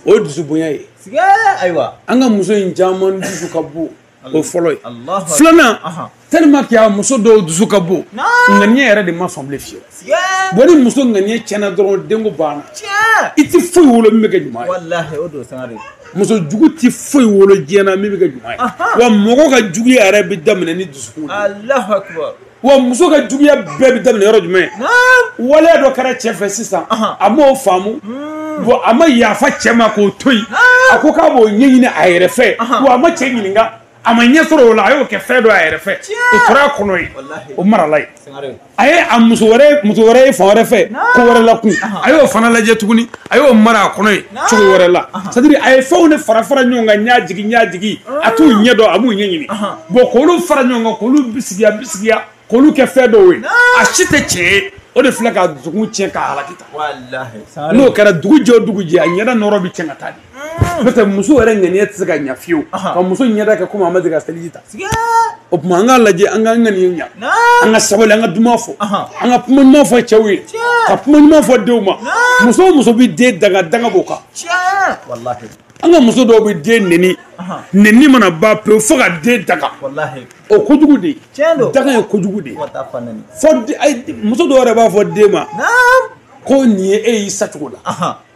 o ye dusu bonya ye. An ka muso in caman dusu ka bon. O fɔlɔ ye. Filanan, tellement que a muso dɔw dusu ka bon, ŋaniya yɛrɛ de ma sɔn bilen fiyewu. Bon, ni muso ŋaniya tiɲɛna dɔrɔn, denko banna. I ti foyi wolo min bɛ kɛ ɲuman ye. Walahi, o don Sangare. Muso jugu ti foyi wolo diɲɛ na min bɛ kɛ ɲuman ye. Wa mɔgɔ ka juguya yɛrɛ bɛ daminɛ ni dusukun de ye. Alahu akibar. Wa muso ka juguya bɛɛ bɛ daminɛ yɔrɔ jumɛn? Waleya dɔ kɛra cɛ fɛ sisan, a m'o faamu. Bon, a ma yafa cɛ ma k'o to yen. A ko k'a b'o ɲɛɲini a yɛrɛ fɛ. Wa a ma cɛ ɲininka. A ma ɲɛ sɔrɔ o la, a y'o kɛ fɛn dɔ a yɛrɛ fɛ. O tora a kɔnɔ yen. O marala yen. A ye a muso wɛrɛ ye fan wɛrɛ fɛ, ko wɛrɛ la kun. A y'o fana lajɛ tuguni, a y'o mara a kɔnɔ yen cogo wɛrɛ la. C'est à dire a ye fɛnw de fara fara ɲɔgɔn kan, ɲa jigin ɲa jigin, a t'u ɲɛ dɔn, a m'u ɲɛɲini. Bon, k'olu fara ɲɔgɔn kan, k'olu bisigiya bisigiya, k'olu kɛ fɛn dɔw ye. A si tɛ tiɲɛ ye. O de filɛ ka dusukun tiɲɛ k'a halaki tan. N'o kɛra dugu jɛ o dugu jɛ, a ɲɛda nɔrɔ bɛ tiɲɛ ka taa de. N'o tɛ muso yɛrɛ ŋaniya tɛ se ka ɲɛ fiyewu. Ka muso ɲɛda kɛ komi a ma deli ka seliji ta. O tuma an k'a lajɛ, an k'an ŋaniya ɲɛ. An ka sabali, an ka duman fɔ. An ka kuma ɲuman fɔ cɛw ye. Ka kuma ɲuman fɔ denw ma. Muso o muso bɛ den danga, danga b'o kan. An ka muso dɔw bɛ den neni. Neni mana ban pewu fo ka den daga. O kojugu de ye. Daga ye kojugu de ye. Fo muso dɔw yɛrɛ b'a fɔ den ma ko nin ye e y'i sacogo la.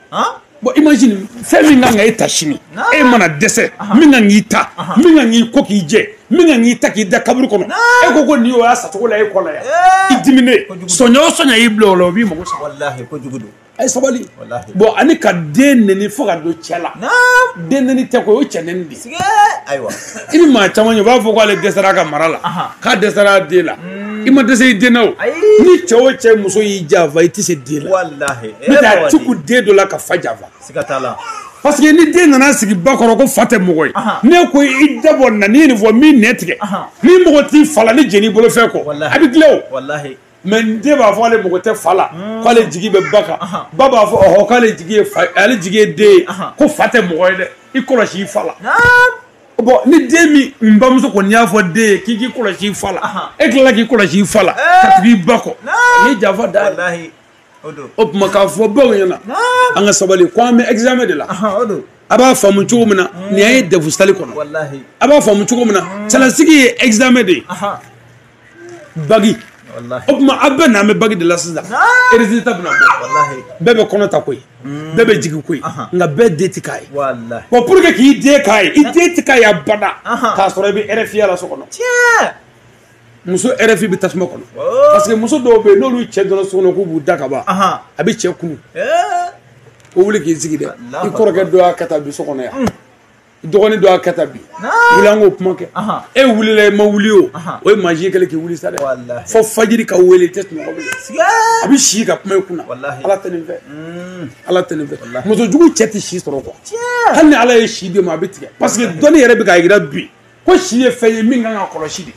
Bon, imagine fɛn min kan ka e ta sini, e mana dɛsɛ, min kan k'i ta, min kan k'i ko k'i jɛ, min kan k'i ta k'i da kaburu kɔnɔ, e ko ko nin o y'a sacogo la e kɔ la yan. I diminen, sɔɲɔ o sɔɲɔ y'i bila o la, o b'i mago sa. Walahi, kojugu don. A ye sabali. Bon, ani ka den neni fo ka don cɛ la. Den neni tɛ ko o ye cɛ neni de ye. Ayiwa. I ni maa caman ye, u b'a fɔ k'ale dɛsɛra a ka mara la, k'a dɛsɛra a den la. I ma dɛsɛ i den na o. Ni cɛ o cɛ muso y'i janfa, i tɛ se den la. Walahi. N'o tɛ a ti kun den dɔ la ka fa janfa. Siga t'a la. Parce que ni den nana sigi ba kɔrɔ ko fa tɛ mɔgɔ ye, ne ko i dabɔ na n'i ye nin fɔ min nɛ tigɛ, ni mɔgɔ t'i fa la ni jeni bolo fɛn kɔ, a bɛ dilan o. Walahi. Mais den b'a fɔ ale mɔgɔ tɛ fa la, k'ale jigi bɛ ba kan. Ba b'a fɔ ɔhɔ k'ale jigi ye fa, ale jigi ye den ye, ko fa tɛ mɔgɔ ye dɛ, i kɔlɔsi i fa la. Bon, ni den min n bamuso kɔni y'a fɔ den ye k'i k'i kɔlɔsi i fa la, e tilala k'i kɔlɔsi i fa la ka tugu i ba kɔ, ni janfa da ye. O tuma k'a fɔ baw ɲɛna, an ka sabali ko an bɛ examen de la. A b'a faamu cogo min na, nin y'an ye DEF sali kɔnɔ. A b'a faamu cogo min na, cɛlasigi ye examen de ye. Bagi. O tuma a bɛɛ n'an bɛ bagi de la sisan. Résultat bɛna bɔ. Bɛɛ bɛ kɔnɔ ta koyi. Bɛɛ bɛ jigin koyi. Nka bɛɛ den tɛ k'a ye. Bon, pour que k'i den k'a ye, i den tɛ k'a ye abada. K'a sɔrɔ i bɛ RFI la so kɔnɔ. Muso RFI bɛ tasuma kɔnɔ. Parce que muso dɔw bɛ yen, n'olu cɛ donna so kɔnɔ k'u b'u da ka ban, a bɛ cɛ kunu. O wuli k'i sigi dɛ. I kɔrɔkɛ dɔ y'a kɛ tan bi so kɔnɔ yan. Dɔgɔnin dɔ y'a kɛ tan bi. Wuli an k'o kuma kɛ. E wulila i ma wuli o, o ye mansin kɛlen k'i wuli sa dɛ. Fo fajiri ka wele i tɛ sunɔgɔ bilen. A bɛ si ka kuma i kunna. Ala tɛ nin fɛ. Ala tɛ nin fɛ. Muso jugu cɛ tɛ si sɔrɔ quoi. Hali ni Ala ye si d'e ma, a bɛ tigɛ. Parce que dɔnni yɛrɛ bɛ k'a jira bi ko si ye fɛn ye min kan ka kɔlɔsi de.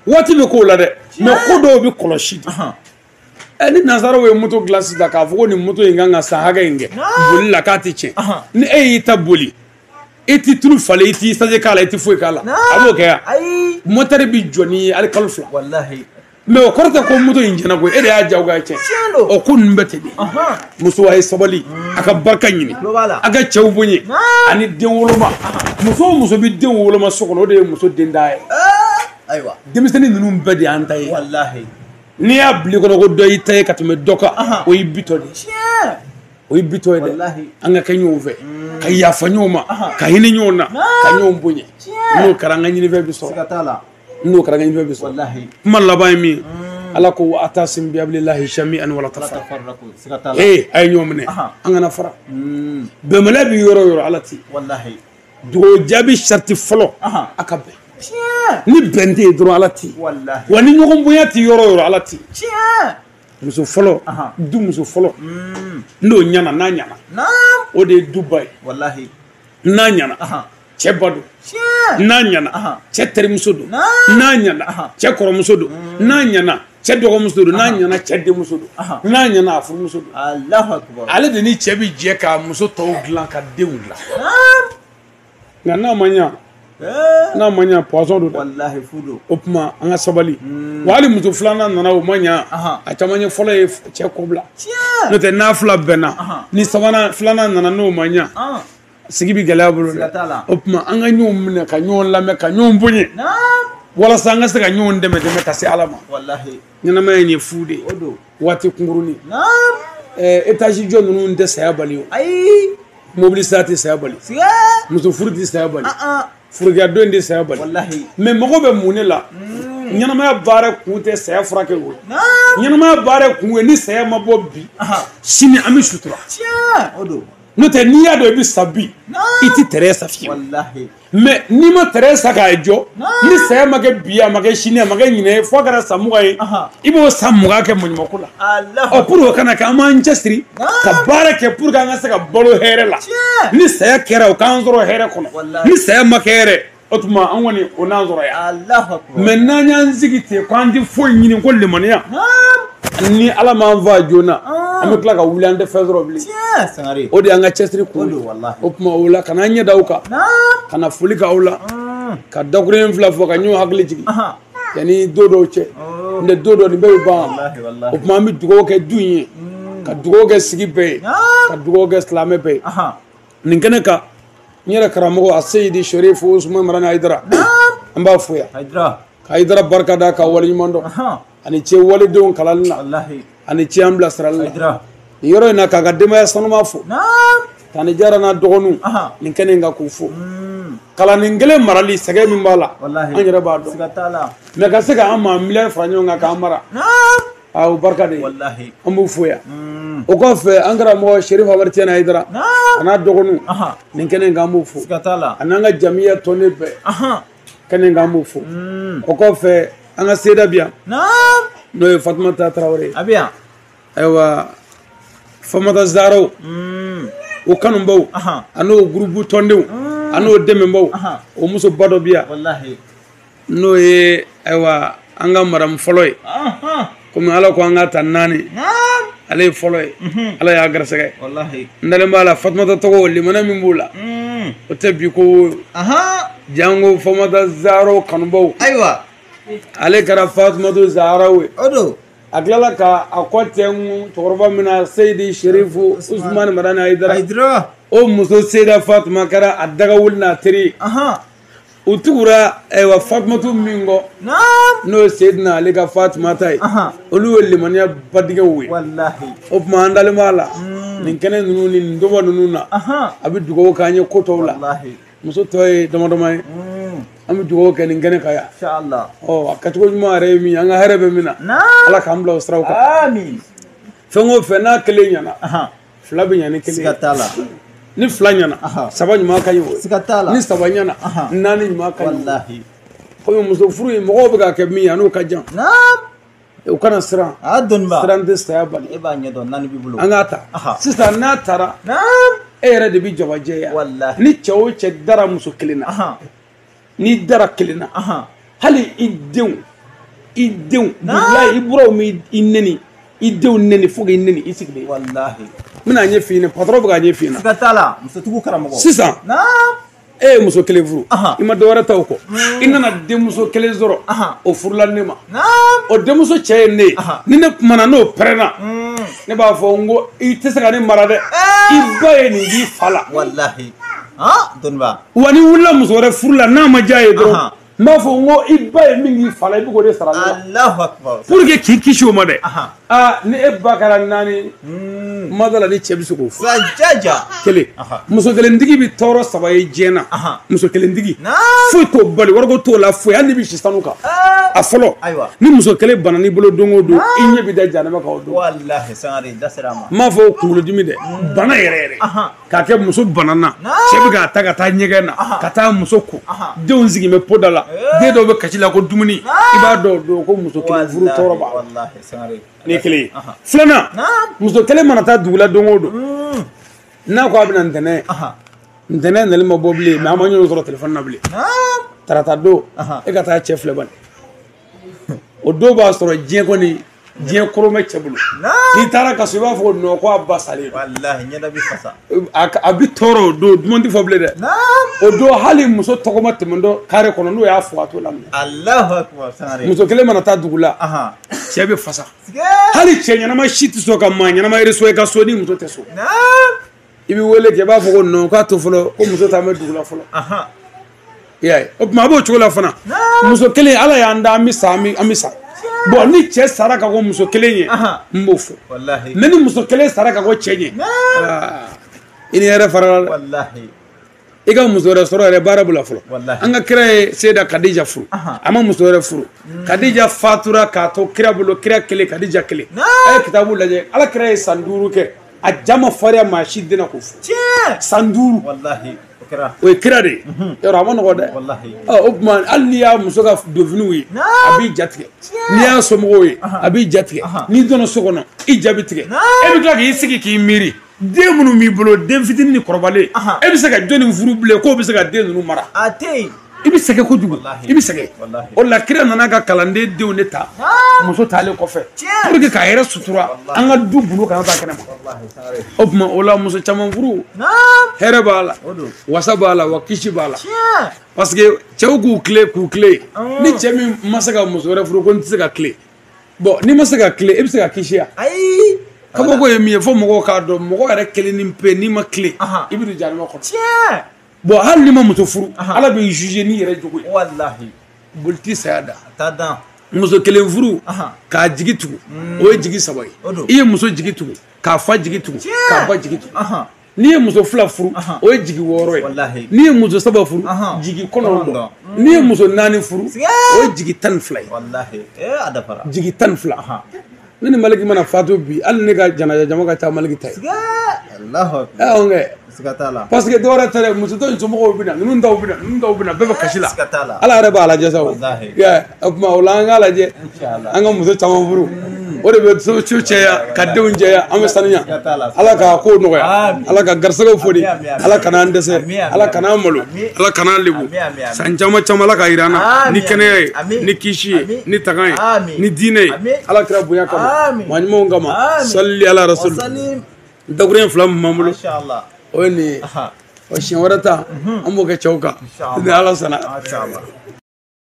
Waati bɛ k'o la dɛ, mais ko dɔw bɛ kɔlɔsi de. Ni nansaraw ye moto dilan sisan k'a fɔ ko nin moto in kan ka san hakɛ in kɛ boli la k'a tɛ tiɲɛ, ni e y'i ta boli, i t'i tulu falen, i t'i saje k'a la, i t'i foyi k'a la, a b'o kɛ yan. Moteur bɛ jɔ n'i ye hali kalo 2. Mais o kɔrɔ tɛ ko moto in tiɲɛna koyi, e de y'a jagoya tiɲɛ. O ko ninnu bɛɛ ten de. Muso a ye sabali, a ka barika ɲini, a ka cɛw bonya, ani den woloma. Muso o muso bɛ den woloma so kɔnɔ, o de ye muso den da ye. Ayiwa. Denmisɛnnin ninnu bɛɛ de y'an ta ye. Walahi. N'i y'a bila i kɔnɔ ko dɔ y'i ta ye ka tɛmɛ dɔ kan, o y'i bitɔ de ye. O ye bitɔ ye dɛ. An ka kɛ ɲɔgɔn fɛ, ka yafa ɲɔgɔn ma, ka hinɛ ɲɔgɔn na, ka ɲɔgɔn bonya. N'o kɛra an ka ɲinifɛn bɛ sɔrɔ. N'o kɛra an ka ɲinifɛn bɛ sɔrɔ. Kuma laban ye min ye, Ala ko wa atasimu bihablillahi jami'an wala tafarraqu. Ee, a ye ɲɔgɔn minɛ, an kana fara. Bɛnbaliya bɛ yɔrɔ o yɔrɔ, Ala tɛ yen. Dugawu jaabi sarati fɔlɔ, a ka bɛn. Ni bɛn tɛ yen dɔrɔn, Ala tɛ yen. Wa ni ɲɔgɔn bonya tɛ yɔrɔ o yɔrɔ, Ala tɛ yen. Muso fɔlɔ, du muso fɔlɔ, n'o ɲɛna, n'a ɲɛna, o de ye du ba ye. N'a ɲɛna, cɛ ba don. N'a ɲɛna, cɛ terimuso don. N'a ɲɛna, cɛ kɔrɔmuso don. N'a ɲɛna, cɛ dɔgɔmuso don. N'a ɲɛna, cɛ denmuso don. N'a ɲɛna, a furumuso don. Ale de ni cɛ bɛ jɛ ka muso tɔw dilan, ka denw dilan. Nka n'a ma ɲa, n'a ma ɲa, poison don dɛ. Walahi, fu don. O tuma an ka sabali. Wa hali muso filanan nana o ma ɲa, a caman ye fɔlɔ ye cɛ ko bila. N'o tɛ n'a fila bɛnna, ni sabanan filanan nana n'o ma ɲa, Sigi bɛ gɛlɛya bolo dɛ. O tuma an ka ɲɔgɔn minɛ ka ɲɔgɔn lamɛn ka ɲɔgɔn bonya. Walasa an ka se ka ɲɔgɔn dɛmɛ dɛmɛ ka se Ala ma. Ɲɛnamaya in ye fu de ye. Waati kunkurunin. Étage jɔ ninnu tɛ saya bali o. Mobili sira tɛ saya bali. Muso furu tɛ saya bali. Forokiyadon tɛ saya bali. Mais mɔgɔ bɛ mun de la? Ɲɛnamaya baara kun tɛ saya furakɛ o. Ɲɛnamaya baara kun ye ni saya ma bɔ bi, sini an bɛ sutura. N'o tɛ n'i y'a dɔn i bɛ sa bi, i tɛ tɛrɛ sa fiyewu. Mais n'i ma tɛrɛ sa k'a jɔ, ni saya ma kɛ bi, a ma kɛ sini, a ma kɛ ɲinɛ ye, fo a kɛra san 20 ye, i b'o san 20 kɛ maɲumako la. Ɔ pour o kana kɛ, an b'an cɛsiri ka baara kɛ pour que an ka se ka balo hɛrɛ la. Ni saya kɛra o k'an sɔrɔ hɛrɛ kɔnɔ. Ni saya ma kɛ hɛrɛ, o tuma an kɔni o n'an sɔrɔ yan. Mais n'an y'an sigi ten k'an tɛ foyi ɲini ko limaniya, ni Ala m'an fa joona, an bɛ tila ka wuli an tɛ fɛn sɔrɔ bilen. O de y'an ka cɛsiri kun ye. O tuma o la ka n'an ɲɛ da aw kan, ka na foli k'aw la, ka dakuruɲɛ fila fɔ ka ɲɔgɔn hakili jigin yanni don dɔw cɛ. N tɛ don dɔ nin bɛɛ bɛ ban. O tuma an bɛ dugawu kɛ du in ye, ka dugawu kɛ sigi bɛɛ ye, ka dugawu kɛ silamɛ bɛɛ ye. Nin kɛnɛ kan, n yɛrɛ karamɔgɔ a Seyidi Sherifu Usumani Marani Hayidara, an b'a fo yan. Ka Hayidara barika da ka waleɲuman dɔn. Ani ce walidenw kalanni la, ani ce an bilasirali la. Nin yɔrɔ in na k'a ka denbaya sanuma fo. Tani Jara n'a dɔgɔninw, nin kɛnɛ in kan k'u fo. Kalannin kelen marali sɛgɛn min b'a la, an yɛrɛ b'a dɔn. Mais ka se k'an maa miliyari fara ɲɔgɔn kan k'an mara, a o barika de ye. An b'u fo yan. O kɔfɛ an karamɔgɔ Sherifu Amadu Tijani Hayidara, a n'a dɔgɔninw, nin kɛnɛ in kan an b'u fo. A n'an ka jamiya tɔnden bɛɛ, kɛnɛ in kan an b'u fo. O kɔfɛ an ka seda bi yan, n'o ye Fatumata Tarawele ye. Ayiwa Famata Zaraw, o kanubaw, a n'o gurupu tɔndenw, a n'o dɛmɛbaw, o musoba dɔ bi yan, n'o ye ayiwa an ka maramu fɔlɔ ye. Komi Ala ko an ka ta 4, ale ye fɔlɔ ye. Ala y'a garisɛgɛ. N dalen b'a la Fatumata tɔgɔ limana min b'o la, o tɛ bi ko jango Famata Zaraw kanubaw. Ale kɛra Fatumata Zaraw ye. A tilala ka a kɔ tɛnku cɛkɔrɔba min na, Seyidi Sherifu Usumani Marani Hayidara. O muso Seyida Fatuma kɛra a dagawuli n'a teri ye. U tugura ayiwa Fatumatu min kɔ, n'o ye Seyidina Ale ka Fatumata ye, olu ye limaniya badigɛw ye. O tuma an dalen b'a la nin kɛnɛ ninnu ni nin dɔbɔ ninnu na, a bɛ dugawu k'an ye ko tɔw la. Muso tɔ ye dama dama ye. An bɛ dugawu kɛ nin kɛnɛ kan yan. Ɔ a kɛcogo ɲuman yɛrɛ ye min ye, an ka hɛrɛ bɛ min na, Ala k'an bila o siraw kan. Fɛn o fɛn n'a kelen ɲɛna, fila bɛ ɲɛ ni kelen ye. Ni fila ɲɛna, saba ɲuman ka ɲi o. Ni saba ɲɛna, 4 ɲuman ka ɲi. Komi muso furu in mɔgɔw bɛ k'a kɛ min ye, a n'o ka jan. O kana siran. Siran tɛ saya bali. An k'a ta. Sisan n'a taara, e yɛrɛ de bɛ jabajɛya. Ni cɛ o cɛ dara muso kelen na, n'i dara kelen na, hali i denw, bilahi i buraw m'i neni, i denw neni fo k'i neni i sigilen. N bɛna ɲɛ f'i ɲɛna, patɔrɔn bɛ k'a ɲɛ f'i ɲɛna. Sisan e ye muso kelen furu, i ma dɔ wɛrɛ ta o kɔ, i nana denmuso kelen sɔrɔ, o furula ne ma. O denmuso cɛ ye ne ye, ni ne kumana n'o pɛrɛnna, ne b'a fɔ n ko i tɛ se ka ne mara dɛ, i ba ye nin k'i fa la. Wa ni wulila muso wɛrɛ furu la n'a ma diya ye dɔrɔn, n b'a fɔ n ko i ba ye min k'i fa la, i bɛ k'o de sara ne la. Pour que k'i kisi o ma dɛ. Aa ni e ba kɛra 4, ma da la ni cɛ bɛ se k'o fɔ. Kelen, muso kelentigi bɛ tɔɔrɔ 3 ye diɲɛ na. Muso kelentigi foyi t'o bali, wariko t'o la foyi, hali n'i bɛ si sanu kan. A fɔlɔ, ni muso kelen bana n'i bolo don o don, i ɲɛ bɛ da jahanama kan o don. N m'a fɔ kunkolodimi dɛ, bana yɛrɛ yɛrɛ. K'a kɛ muso banana, cɛ bɛ k'a ta ka taa ɲɛgɛn na, ka taa muso ko, denw sigi bɛ po da la, den dɔw bɛ kasi la ko dumuni, i b'a dɔn o don ko muso kelen furu tɔɔrɔ b'a la. Nin ye kelen ye. Filanan, muso kelen mana taa dugu la don o don, n'a ko a bɛna ntɛnɛn, ntɛnɛn nali ma bɔ bilen, mais an ma ɲɔgɔn sɔrɔ telefɔni na bilen. Tarata don, e ka taa cɛ filɛ bani. O don b'a sɔrɔ diɲɛ kɔni, diɲɛ koron bɛ cɛ bolo. N'i taara ka so i b'a fɔ ko non ko a ba salen. A bɛ tɔɔrɔ o don, duman tɛ fɔ bilen dɛ. O don hali muso tɔgɔma tɛmɛntɔ kare kɔnɔ n'o y'a fɔ a t'o laminɛ. Muso kelen mana taa dugu la, cɛ bɛ fasa. Hali cɛ ɲɛnama si tɛ sɔn ka maa ɲɛnama yɛrɛ so i ka so ni muso tɛ so. I bɛ wele kɛ i b'a fɔ ko non k'a to fɔlɔ ko muso t'an bɛ dugu la fɔlɔ. I y'a ye o tuma a b'o cogo la fana. Muso kelen Ala y'an da an bɛ sa an bɛ sa. Bon ni cɛ sara ka ko muso kelen ye n b'o fɔ. Mais ni muso kelen sara ka ko cɛ ɲɛ. I ni hɛrɛ farala dɛ. I ka muso wɛrɛ sɔrɔ yɛrɛ baara b'o la fɔlɔ. An ka kira ye Seyida Kadija furu. A ma muso wɛrɛ furu. Kadija fatura k'a to kira bolo kira kelen Kadija kelen. A ye kitabu lajɛ Ala kira ye san 5 kɛ. A ja ma farinya maa si den na k'o furu. San 5. O ye kira de ye. Yɔrɔ a ma nɔgɔ dɛ. O tuma hali n'i y'a muso ka donfiniw ye a b'i ja tigɛ. N'i y'a somɔgɔw ye a b'i ja tigɛ. N'i donna so kɔnɔ i ja bɛ tigɛ. E bɛ tila k'i sigi k'i miiri. Den minnu b'i bolo den fitinin ni kɔrɔbalen e bɛ se ka jɔnni furu bilen k'o bɛ se ka den ninnu mara. A tɛ yen. I bɛ sɛgɛn kojugu i bɛ sɛgɛn. O la kira nana ka kalanden denw de ta muso taalen kɔfɛ pour que k'a yɛrɛ sutura an ka du gundo kana taa kɛnɛ ma. O tuma o la muso caman furu hɛrɛ b'a la wasa b'a la wa kisi b'a la. Parce que cɛw k'u tilen ni cɛ min ma se ka muso wɛrɛ furu ko n tɛ se ka tilen bon n'i ma se ka tilen e bɛ se ka kisi ya. Ayi. Kabako ye min ye fo mɔgɔw k'a dɔn mɔgɔ yɛrɛ kelen ni pe n'i ma tilen i bɛ don jahanama kɔnɔ. Bon hali n'i ma muso furu Ala b'i juger n'i yɛrɛ jogo ye. Walahi. Boli t'i saya da. A t'a dan. Muso kelen furu k'a jigi tugu o ye jigi 3 ye. I ye muso jigi tugu k'a fa jigi tugu k'a ba jigi tugu. N'i ye muso 2 furu o ye jigi 6 ye. N'i ye muso 3 furu jigi 9. N'i ye muso 4 furu o ye jigi 12 ye. Walahi. A dafara. Jigi 12. Ne ni Maliki mana fatu bi hali ne ka janaja jama ka ca Maliki ta ye. Allahu akbar. Siga t'a la. Parce que dɔwɛrɛ tɛ dɛ muso tɔ in somɔgɔw bɛ na ninnu taw bɛ na ninnu taw bɛ na bɛɛ bɛ kasi la. Siga t'a la. Ala yɛrɛ b'a lajɛ sa o. O tuma o la an k'a lajɛ an ka muso caman furu o de bɛ so cɛya ka denw jɛya an bɛ sanuya. Ala ka kow nɔgɔya Ala ka garisɛgɛw foni Ala kana an dɛsɛ Ala kana an malo Ala kana an lebu san caman caman Ala ka yira an na ni kɛnɛya ye ni kisi ye ni tagan ye ni diinɛ ye Ala kira bonya kama maa ɲumanw kama sali ala rasul dakuruɲɛ 2 min b'an bolo o ye nin ye. Siɲɛ wɛrɛ ta an b'o kɛ cɛw kan ni Ala sɔnna.